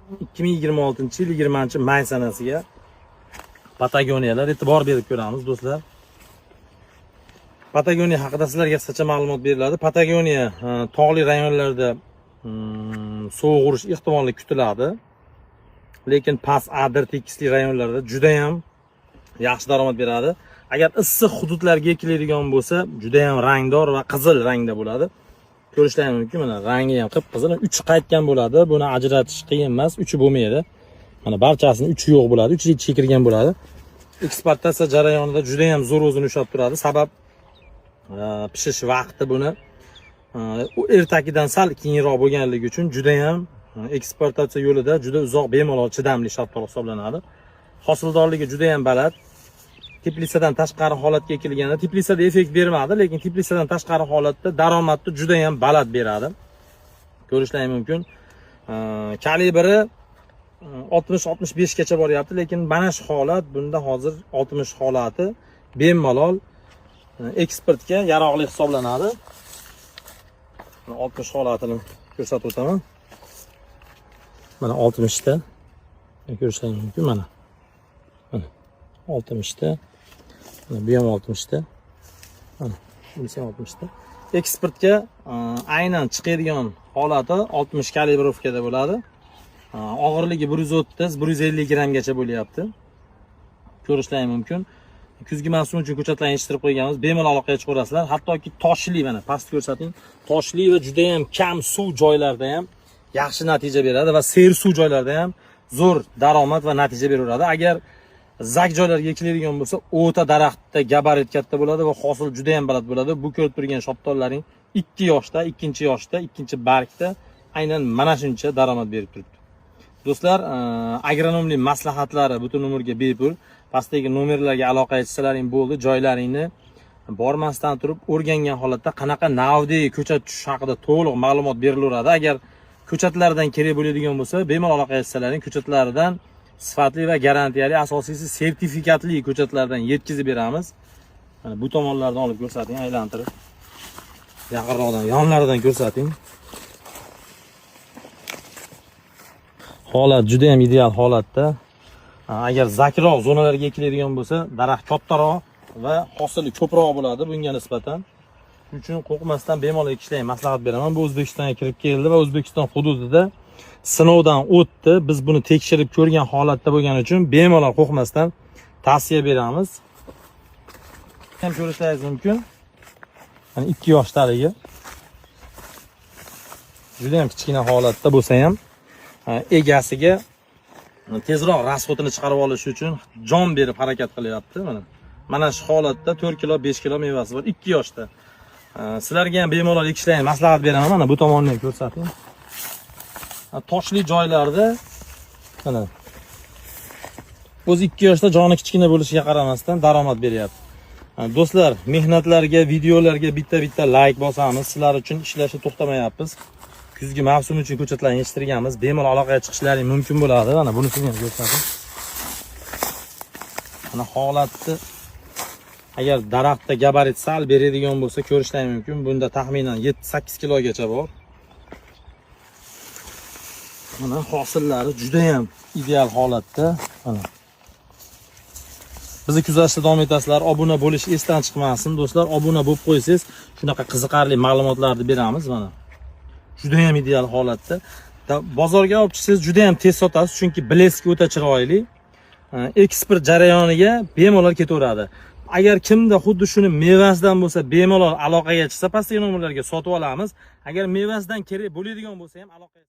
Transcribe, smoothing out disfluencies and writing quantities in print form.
2026-yil 20 may sanasiga Patagoniyalar e'tibor berib ko'ramiz, do'stlar. Patagoniya haqida sizlarga qisqacha ma'lumot beriladi. Patagoniya tog'li rayonlarda sovuq urish ehtimoli kutiladi. Lekin past adir tekisli rayonlarda juda ham yaxshi daromad beradi. Agar issiq hududlarga ekiladigan bo'lsa, juda ham rangdor va qizil rangda bo'ladi. Ko'rishlaring mumkin, mana rangi ham qip-qizil, uchi qaytgan bo'ladi. Buni ajratish qiyin emas, uchi bo'lmaydi. Mana barchasini uchi yo'q bo'ladi, uchi ichiga kirgan bo'ladi. Ekspluatatsiya jarayonida juda ham zo'r o'zini ushlab turadi. Sabab pishish vaqti buni u ertakidan sal keyinroq bo'lganligi uchun juda ham ekspluatatsiya yo'lida juda uzoq bemalol chidamli shaftol hisoblanadi. Hosildorligi juda ham baland. Teplitsadan tashqari holatga ekilganda teplitsada effekt bermadi, lekin teplitsadan tashqari holatda daromadni juda ham baland beradi. Ko'rishlaring mumkin. Kalibri 60-65 gacha boryapti, lekin mana shu holat bunda hozir 60 holati bemalol eksportga yaroqli hisoblanadi. 60 holatini ko'rsatib o'taman. Mana 60 ta ko'rishlaring mumkin mana. Mana 60 ta. Mana bu ham 60 ta. Mana bunisi ham 60 ta. Eksportga aynan chiqadigan holati 60 калибровка da bo'ladi. Og'irligi 130-150 grammgacha bo'lyapti. Ko'rishlaring mumkin. Kuzgi mavsum uchun ko'chatlarni yetishtirib qo'yganmiz. Bemalol aloqaga chiqaverasizlar. Hattoki toshli, mana past ko'rsating. Toshli va juda ham kam suv joylarda ham yaxshi natija beradi va sersuv joylarda ham zo'r daromad va natija beraveradi. Agar zak joylarga ekiladigan bo'lsa, o'ta daraxtda gabarit katta bo'ladi va hosil juda ham baland bo'ladi. Bu ko'rib turgan shoptollaring 2 yoshda, ikkinchi yoshda, ikkinchi bargda aynan mana shuncha daromad berib turibdi. Do'stlar, agronomlik maslahatlari butun umrga bepul. Pastdagi nomerlarga aloqaga chiqsalaring bo'ldi. Joylaringni bormasdan turib o'rgangan holatda qanaqa navdagi ko'chat tushish haqida to'liq ma'lumot berilaveradi. Agar ko'chatlardan kerak bo'ladigan bo'lsa, bemalol aloqaga chiqsalaring, ko'chatlardan sifatli va garantiyali, asosiysi sertifikatli ko'chatlardan yetkazib beramiz. Mana bu tomonlardan olib ko'rsating, aylantirib. Yaqinroqdan, yonlaridan ko'rsating. Holat juda ham ideal holatda. Agar zakroq zonalarga ekiladigan bo'lsa, daraxt kattaroq va hosili ko'proq bo'ladi bunga nisbatan. Shuning uchun qo'rqmasdan bemalol ekishlarni maslahat beraman. Bu O'zbekistonga kirib keldi va O'zbekiston hududida sinovdan o'tdi. Biz buni tekshirib ko'rgan holatda bo'lgani uchun bemalol qo'rqmasdan tavsiya beramiz. Ham ko'rishlaringiz mumkin. Mana 2 yoshdaligi. Juda ham kichkina holatda bo'lsa ham egasiga tezroq расход ini chiqarib olish uchun jon berib harakat qilyapti. Mana. Mana shu holatda 4 kilo, 5 kilo mevasi bor 2 yoshda. Sizlarga ham bemalol ekishlarni maslahat beraman. Mana bu tomonni ham ko'rsating. Toshli joylarda mana o'zi 2 yoshda joni kichkina bo'lishiga qaramasdan daromad beryapti. Do'stlar, mehnatlarga, videolarga bitta-bitta like bosamiz. Sizlar uchun ishlashni to'xtamayapmiz. Kuzgi mavsum uchun ko'chatlarni yetishtirganmiz. Bemalol aloqaga chiqishlaring mumkin bo'ladi. Mana bunisini ham ko'rsating. Mana holatni agar daraxtda gabarit sal beradigan bo'lsa ko'rishlaring mumkin. Bunda taxminan 7-8 kilogacha bor. Mana hosillari juda ham ideal holatda. Mana. Bizni kuzatishda davom etasizlar. Obuna bo'lish esdan chiqmasin, do'stlar. Obuna bo'lib qo'ysangiz, shunaqa qiziqarli ma'lumotlarni beramiz mana. Juda ham ideal holatda. Bozorga olib chiqsangiz juda ham tez sotasiz, chunki блеск i o'ta chiroyli. Eksport jarayoniga bemalol ketaveradi. Agar kimda xuddi shuni mevasidan bo'lsa, bemalol aloqaga chiqsa, pastdagi nomerlarga sotib olamiz. Agar mevasidan kerak bo'ladigan bo'lsa ham aloqa